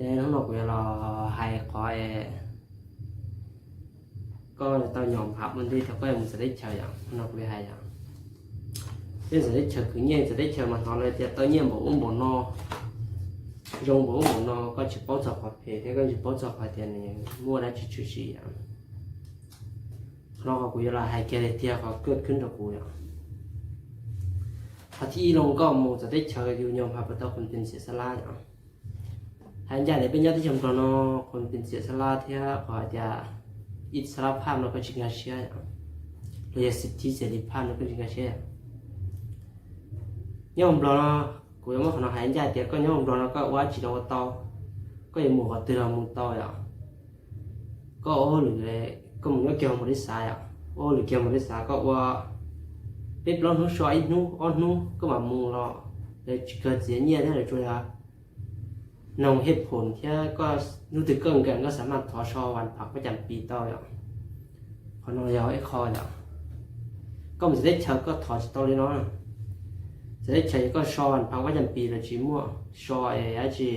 Hnub no kuv yuav los hais qhov koj tau nyom pham ua ntej thaum koj yuav mus txawv teb chaws yom. Hnub no kuv yuav hais yom, peb txawv teb chaws khwv nyiaj txawv teb chaws mas hnov lawv tias tau nyiaj npaum ub npaum no, zoo npaum ub npaum no, koj tsis paub txog qhov phem thiab koj tsis paub txog qhov tias nws muaj dab tsi tshwm sim yom. Qhov no kuv yuav los hais kiag li tiag qhov kawj khwb rau kuv yom. Qhov thib ib los koj mus txawv teb chaws yus nyom pham puas tau qhov tias xiam xab lab yom. Hais ncaj tias peb nyob teb chaws Nplog no, qhov tias xiam xab lab thiab qhov hais tias ib xab lab phaj no koj tsis nkag siab yom, los yog xim thib xia li phaj no koj tsis nkag siab yom. Nyob Nplog no, kuv yuav muab qhov no hais ncaj tias koj nyob Nplog no koj ua dab tsi los ua tau, koj yuav mus qhov twg los mus tau yom. Koj ua hauj lwm, koj mus nyob kiag hauv npaum li xav yom, ua hauj lwm kiag hauv npaum li xav, koj ua peb plaub hnub so ib hnub ob hnub koj mam mus los lawv tsis kawg txiav nyiaj thiab lawv tsuas yog noog hej phoom thiab koj hnub twg koj nkees koj xav maj thov so vas pham pab cas pis tau yom. Qhov no yog ib qho yom. Koj mus txawv teb chaws koj thov tsis tau li no. Txawv teb chaws koj so vas pham pab cas pis los tsis muaj, so es dab tsi,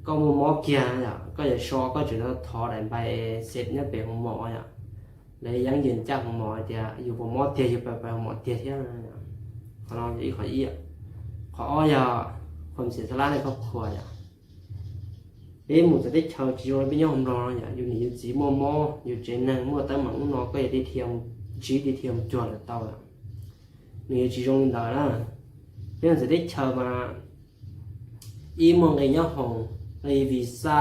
koj muaj mob kiag yom, koj yuav so koj tseem thov daim npais xev nyob pem hoo mom yom. Lawv yeeb yees caj hoo mom tias yus puas mob tiag yus pais pais hoo mom tiag thiab. Qhov no yog ib qho ib. Qhov ob yog qhov xiam xab lab nej koj qhuas yom. Peb mus txawv teb chaws tsis zoo li peb nyob hauv Nplog no yom, yus niam yus txiv muaj mob, yus tsev neeg muaj teeb meem ub no koj yuav tiv thia, ntsib tiv thia mus cuag lawm tau yom. Nws yuav tsis zoo li ntawd na. Peb mus txawv teb chaws mas ib muaj nqi nyob hoom, nqi visa,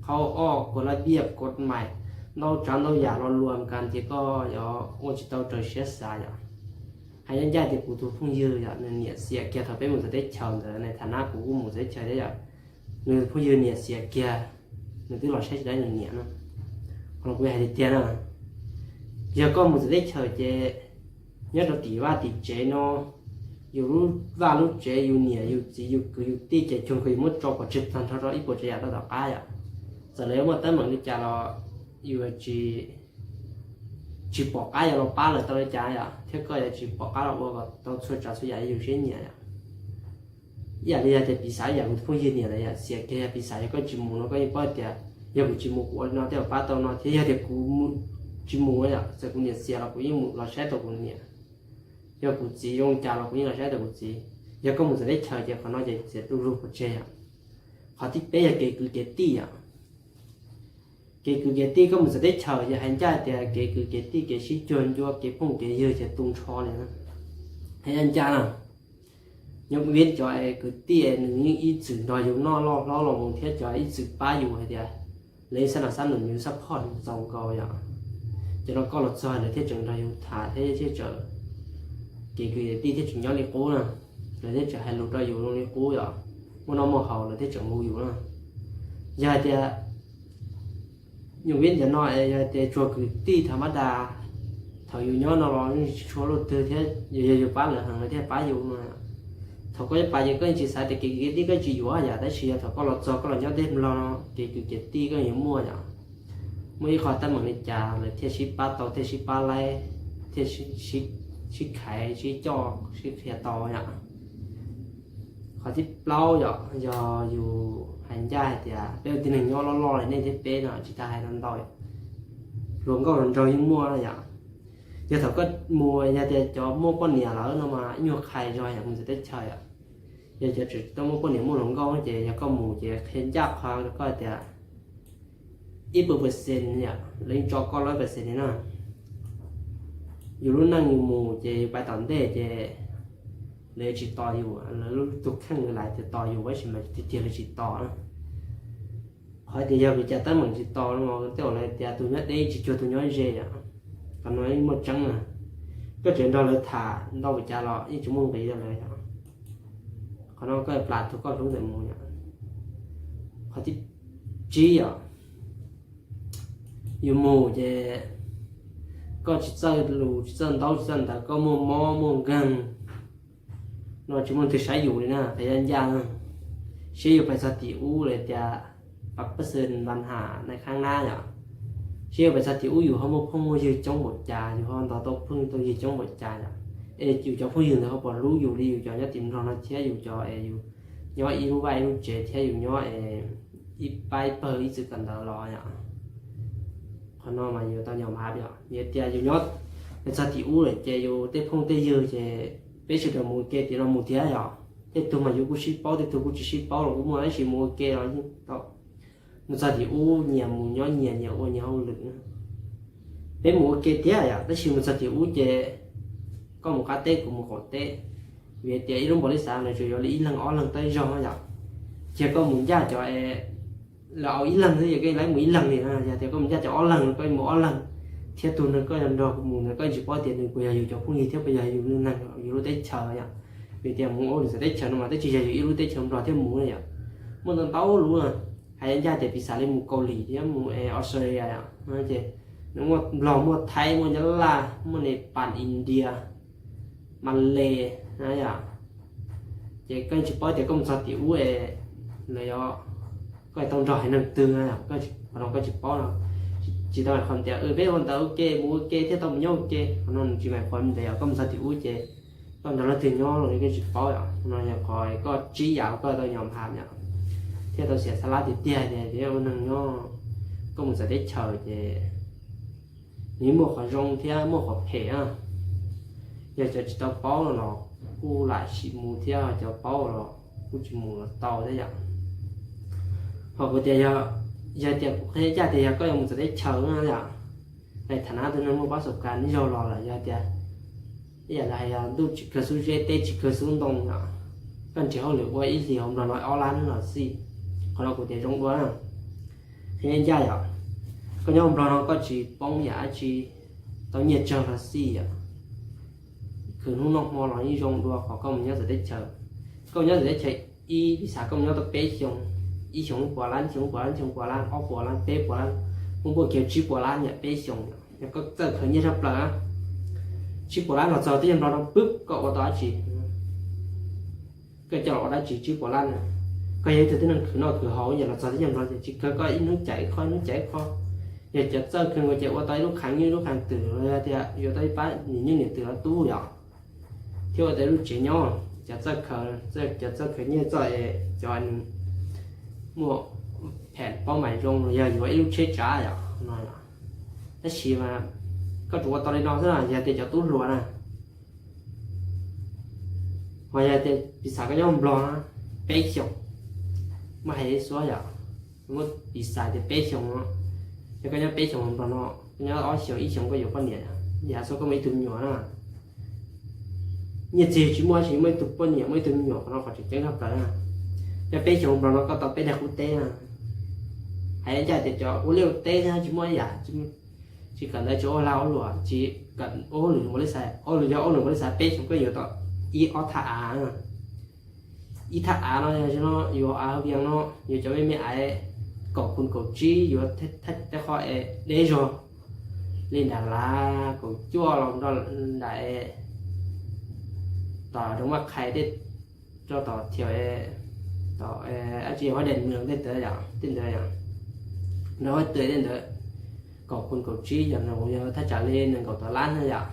qhov ob kua lab viaj kua mais, ntau tsav ntau yam lo luas kas tias koj yuav ua tsis tau raws siab xav yom. Hais ncaj ncaj tias kuv tus phooj ywg yom, nws niam xiam kiag thaum peb mus txawv teb chaws ntawd, nws tham nab kuv kuj mus txawv teb chaws thiab yom. Nws phooj ywg niam xiam kiag, nws twb los saib tsis dai nws niam no. Qhov no kuv hais tiag tiag na, yog koj mus txawv teb chaws ces nyob rau tim vaj tim tsev no, yus lub vaj lub tsev, yus niam yus txiv yus kwv yus tij ces cuag koj yuav muab tso pov tseg tag nrho rau ib puas tsav yam rau tom qab yom. Txawm lawv yuav muaj teeb meem li cas los yus tsis, tsis pom qab yuav los pab lawv tau li cas yom, thiab koj yuav tsis pom qab los ua kom tau txhua tsav txhua yam yus siab nyiam yom. Ib yam li yog tias piv xam ib yam kuv tus phooj ywg niam lawm yom, xiam kiag yog piv xam yog koj tsis mus no koj yeej paub tias yog kuv tsis mus kuv ua li no thiaj pab tau no thiab, yog tias kuv tsis mus yom, txawm kuv niam xiam los kuv yeej mus los saib tau kuv niam. Yog kuv txiv zoo li cas los kuv yeej los saib tau kuv txiv. Yog koj mus txawv teb chaws ces qhov no ces txiav tu lug pov tseg yom. Qhov thib peb yog kev kwv kev tij yom. Kev kwv kev tij koj mus txawv teb chaws ces hais ncaj tias kev kwv kev tij kev sib cuag ncua kev phooj kev ywg ces tu nrho li na. Hais ncaj na, nyob viab cov kwv tij nws yeej ib txwm nrog yus noj loj hlob los mus thiab cov ib txwm pab yus hais tias lawv ib sab nas sab nus yus xab phoj txaus nkaus yom. Cov no koj los txog lawv thiaj tseem nrog yus tham thiab thiaj tseem, kev kwv kev tij thiaj tseem nyob li qub na. Lawv thiaj tseem hais lus rau yus zoo li qub yom, muaj noj muaj haus lawv thiaj tseem hu yus na. Yog hais tias nyuam viab ntawm no es yog tias tsuas kwv tij thaum mab das, thaum yus nyob no los yeej tsis tshua luaj twg thiab, yog yus pab lawv heev lawv thiaj pab yus no. Thaum koj yuav pab ces koj yeej tsis xav tias kev kwv kev tij koj tsis yuav yom, tab sis yog thaum koj los txog koj los nyob teb Nplog no kev kwv kev tij koj yuav muaj yom. Muaj ib qho teeb meem li cas lawv thiaj sib pab tau thiaj sib pab laib, thiaj sib khaiv sib coj sib qhia tau yom. Qhov thib plaub yom, yog yus hais ncaj hais tias peb ua tib neeg nyob loj loj li nej thiab peb no tsis tas hais ntau ntau, hluas nkauj hluas nraug yeej muaj yom. Yog thaum koj mus yog tias cov muaj poj niam lawm no mas ib nyuag qhais zog yom mus txawv teb chaws yom. Yog cov tseem tsis tau muaj poj niam muaj hluas nkauj ces yog koj mus ces qhia ncaj qhov rau koj tias ib puas percent yom, lawv yeej tso koj lawm percent li na. Yus lub neej yus mus ces yus pais tom ntej ces lawv tsis tos yus, lawv lub tus kheej lawv lam tias tos yus tab sis mas tiag tiag lawv tsis tos na. Qhov tias yog vim cas teeb meem tsis tos no tej zaum lawv tias tus nyob deb tsis cuag tus nyob ze yom. Qhov no yeej muaj tseeb na. Koj tseem nrog lawv tham ntau vim cas los yeej tsis muaj nqis rau lawv yom. Qhov no koj plam tus koj hlub ntawm mus yom. Qhov thib tsib yom, yus mus ces koj tsis txawj lus tsis txawj ntaub tsis txawj ntawv koj muaj mob muaj nkeeg no tsis muaj leej twg saib yus li na, qhia ncaj na. Seb yus pais txog tim ub lawv tias pab pab xwb npam ham nai khaab nab yom. Seb yus pais txog tim ub yus ho muaj phooj muaj ywg coob npaum cas, yus ho ntog tau phooj tau ywg coob npaum cas yom. Es yus cov phooj ywg ntawd ho puas hlub yus li yus cov nyob tim Nplog no thiab yus cov es yus nyob ib lub vaj ib lub tsev thiab yus nyob ib pab ib pawg ib txwm kawm ntawv los yom. Qhov no mas yus tau nyom hab yom, yog tias yus nyob txog tim ub lawm ces yus tej phooj tej ywg ces peb sawv daws mus ua ke tim no mus thiab yom. Tej tug mas yus kuj sib paub, tej tug kuj tsis sib paub los kuj muaj, tab sis mus ua ke los tau. Mus txog tim ub nyias mus nyob nyias, nyias ua nyias hauj lwm. Peb mus ua ke thiab yom, tab sis mus txog tim ub ces koj mus qab teb kuv mus qaum teb, vim tias ib lub npaum li xav lawv tsuas yuav li ib leeg ob leeg tawb zog yom. Ces koj mus ncaj cov lawv au ib leeg xwb ces koj yeej mus ib leeg li na, yog tias koj mus ncaj cov ob leeg no koj mus ob leeg, thiab tus neeg koj nrog mus ntawd koj tsis paub tias nws puas yog yus cov phooj ywg thiab puas yog yus neeg yus lub teb chaws yom. Vim tias mus ua lwm teb chaws no mas twb tsis yog yus ib lub teb chaws nrog thiab mus na yom. Muaj ntau ntau lub na, hais ncaj tias piv xam li mus Kaus Lim thiab mus Australia yom, ces nws muaj Nplog, muaj Thaib, muaj Nyab Laj, muaj Nepal, India, Malay na yom. Ces koj tsis paub tias koj mus txog tim ub es lawv yuav, koj tau nrog haiv neeg twg, qhov no koj tsis paub no. Tsis tau hais qhov tias peb ua ntawd ua ke mus ua ke thiaj tau mus nyob ua ke, qhov no nws tsis hais qhov ntev os. Koj mus txog tim ub ces koj nrog leej twg nyob los koj tsis paub yom. No yog qhov koj tsib yam koj tau nyom hab yom, thiaj tau xiam xav lab tiag tiag tias ua neeg nyob koj mus txawv teb chaws ces nws muaj qhov zoo thiab muaj qhov phem na. Yog cov tsis tau paub los kuj lam sim mus thiab, cov paub los kuj tsis mus los tau thiab yom. Ho kuv tias yog, yog tias kuv qhia ncaj tias yog koj yuav mus txawv teb chaws na yom, es thaum no tus neeg muaj pab xav kas ib zaug los lawm, yog tias ib yam li hais yog ntuj tsis kawg xub zeb, teb tsis kawg xub ntoo yom, koj nrhiav hauj lwm ua ib hlis hauv Nplog no ob lab los xij, qhov no kuv tias zoo dua na. Qhia ncaj yom, koj nyob Nplog no koj tsis poob yam dab tsi, tau nyiaj tsawg los xij yom, khwv hnub noj hmo los yeej zoo dua qhov koj mus nyob txawv teb chaws. Koj mus nyob txawv teb chaws ib, piv xam koj mus nyob tau peb xyoos, ib xyoos puas lab, ib xyoos puas lab, ib xyoos puas lab, ob puas lab, peb puas lab, muaj npuaj kiag tsib puas lab yom, peb xyoos yom, yog koj txawj khaws nyiaj tshaj plaws na. Tsib puas lab los txog teb chaws Nplog no pwb koj ua tau dab tsi? Koj coj los ua dab tsi tsib puas lab na? Koj yog ib tug tib neeg khwv noj khwv haus, yog los txog teb chaws Nplog ces tsis kawg koj ib hnub cais ib qho, ib hnub cais ib qho. Yog cov txawj khaws nkaus ces ua tau ib lub khaav nyuj lub khaav twm los yog tias yuav tau ib pab niam nyuj niam twm los tub yom, thiab ua tau ib lub tsev nyob. Cov txawj khaws, cov txawj khaws nyiaj txawj es cov muaj phem paub mais zoo los yog yuav ib lub tsheb tsav yom no. Tab sis mas koj tsuas ua tau li no xwb na, yog tias cov tub hluas na, ho yog tias piv xam koj nyob Nplog na, peb xyoos, muab hais ib suab yom, muab piv xam tias peb xyoos no, yog koj nyob peb xyoos Nplog no, koj nyob ob xyoos ib xyoos koj yuav poj niam, yam xwb koj muaj ib tug me nyuam na. Nyiaj txiag tsis muaj tab sis muaj ib tug poj niam muaj ib tug me nyuam, qhov no qhov tseem ceeb tshaj plaws na. Nyob peb xyoos Nplog no koj tau peb daim qub teb na. Hais ncaj tias cov ua liaj ua teb thiab tsis muaj ib yam, tsis kawm ntawv tsis ua lag ua luam, tsis kawm ua hauj lwm npaum li xav, ua hauj lwm yog ua hauj lwm npaum li xav peb xyoos koj yuav tau ib ob thaj av na. Ib thaj av no yog no yuav av vias no, yuav cov me me aiv kaum pun kaum tsib, yuav tej qho es deb zog li nram Lav kaum cuaj los nram tom Rooj Vaj Qhais tej, rau tom thiaum tom dab tsi Huab Dais Mws tej ntawd yom, tej ntawd yom, nram Huab Dais tej ntawd, kaum pun kaum tsib yog no yog thaj tsam li nees nkaum tawm lab na yom.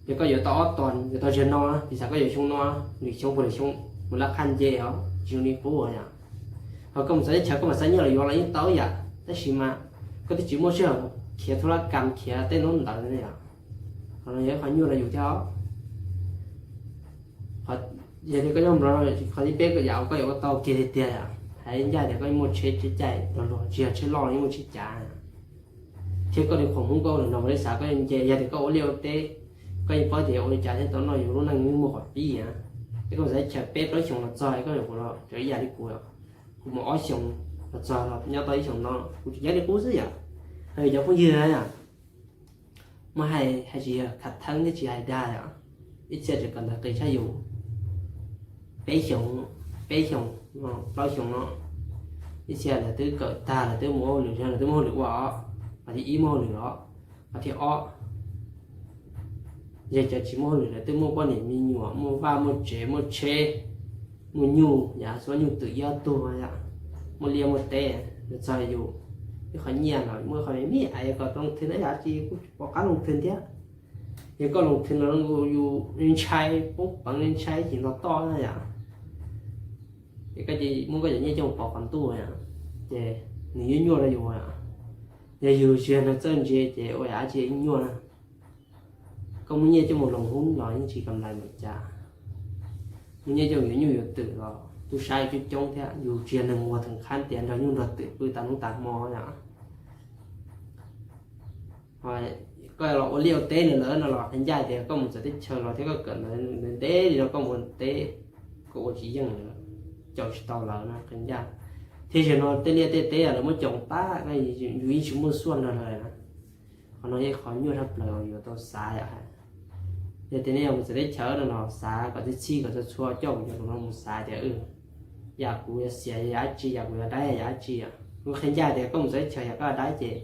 Yog koj yuav tau ob tog, yuav tau zaum no, piv xam koj yuav xyoo no, lwm xyoo puag lwm xyoo mus lab qhaj nce os, tsis zoo li qub yom. Ho koj mus txawv teb chaws koj mam xav nyiaj los yuav los yeej tau yom, tab sis mas koj twb tsis muaj sij hawm khiav thu lab kas khiav tej ntaub ntawv ne yom. Qhov no yog ib qho nyuaj rau yus thiab os. Yog tias koj nyob Nplog no, qhov thib peb koj yam koj yuav ua tau kiag tiag tiag yom, hais ncaj tias koj yeej muaj tsheb caij caij los luag, tsis yog tsheb loj los yeej muaj tsheb cav. Thiab koj li qhov Hmoob koj ua lwm no npaum li xav koj yeej nce, yog tias koj ua liaj ua teb, koj yeej paub tias ua li cas thiaj tau noj yus lub neej yeej muaj qhov pib na. Es koj mus txawv teb chaws peb plaub xyoos los txog es koj yuav kuv los cov ib yam li kuv, kuv mus ob xyoos los txog los nyob tau ib xyoos no kuv tseem nyob li qub xwb yom. Hais cov phooj ywg yom, muaj hais hais tsis yog khav theeb thiab tsis hais dag yom, ib txhia tseem kawm ntawv qis tshaj yus peb xyoos, peb xyoos, plaub xyoos no. Ib txhia lawv twb kawm tag lawv twb mus ua hauj lwm, lawv twb muaj hauj lwm ua os, qhov thib ib muaj hauj lwm os, qhov thib ob yog cov tsis muaj hauj lwm lawv twb muaj poj niam me nyuam, muaj vaj muaj tsev, muaj tsheb, muaj nyuj, yam xwb nyuj twm ib ob tug yom, muaj liaj muaj teb, los txog yus ib qho nyiaj los muaj ib qho me me es kom loo thwv na yom, tsis kuj pom qab loo thwv thiab. Yog koj loo thwv los yus ntshai poob peev, ntshai ces nto toj na yom. Es koj cia li muab koj cov nyiaj coj mus pov qhov ntuj, ces nws yuav nyuaj rau yus. Yog yus tsis yog neeg txawj ntse ces ua yam dab tsi yeej nyuaj na. Koj muab nyiaj coj mus loos hub los yeej tsis kam lais npaum cas. Muab nyiaj coj mus yuav nyuj yuav twm los tub sab coob coob thiab, yus tsis yog neeg uas theem qhab tias nrog nyuj nrog twm pw tas hnub tas hmo yom. Koj los ua liaj ua teb lawm no los qee ncaj tias koj mus txawv teb chaws los thiab koj kawm ntawv ntev li no koj mus teb, koj ua tsis yeej lawm, caum tsis tau lawv no qee ncaj. Thiab zaum no tej liaj tej teb lawv muab caum tas, yus yeej tsis muaj xuaj nrog lawv na. Qhov no yog ib qho nyuaj tshaj plaws uas yuav tau xav yom. Yog tias nej yuav mus txawv teb chaws no los xav kom txhij txhij kom txhua txhua coj kuv cov lus no mus xav tias yam kuv yuav xiam yog yam dab tsi, yam kuv yuav dai yog yam dab tsi. Kuv qhia ncaj tias koj mus txawv teb chaws yam koj dai ces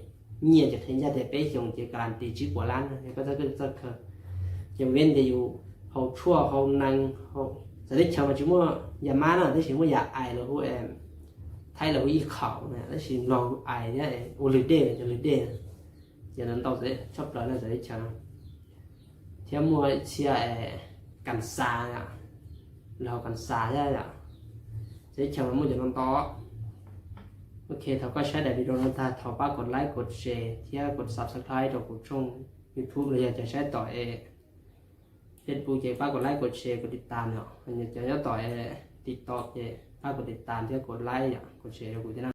nyiaj ces qhia ncaj tias peb xyoos ces guarantee tsib puas lab no yog koj txawj kawg txawj khaws. Ces ua ntej tias yus haus tshuaj haus nees, txawv teb chaws mas tsis muaj yam mab no tab sis muaj yam ais los hu, Thaib los hu ib qhaum, tab sis Nplog hu ais thiab ua lwg dej, cov lwg dej. Ces ntau txawv tshaj plaws no txawv teb chaws no. Thiab muaj txhia kas xas, los kas xas thiab yom. Txawv teb chaws mas muaj cov no ntau. Ok, thaum koj saib daim video no tag thov pab kom like, kom share thiab kom subscribe rau kuv tshooj YouTube los yog cov saib tom Facebook ces pab kom like, kom share, kom tiv tas no. Cov nyob tom TikTok ces pab kom tiv tas thiab kom like yom, kom share rau kuv thiab na.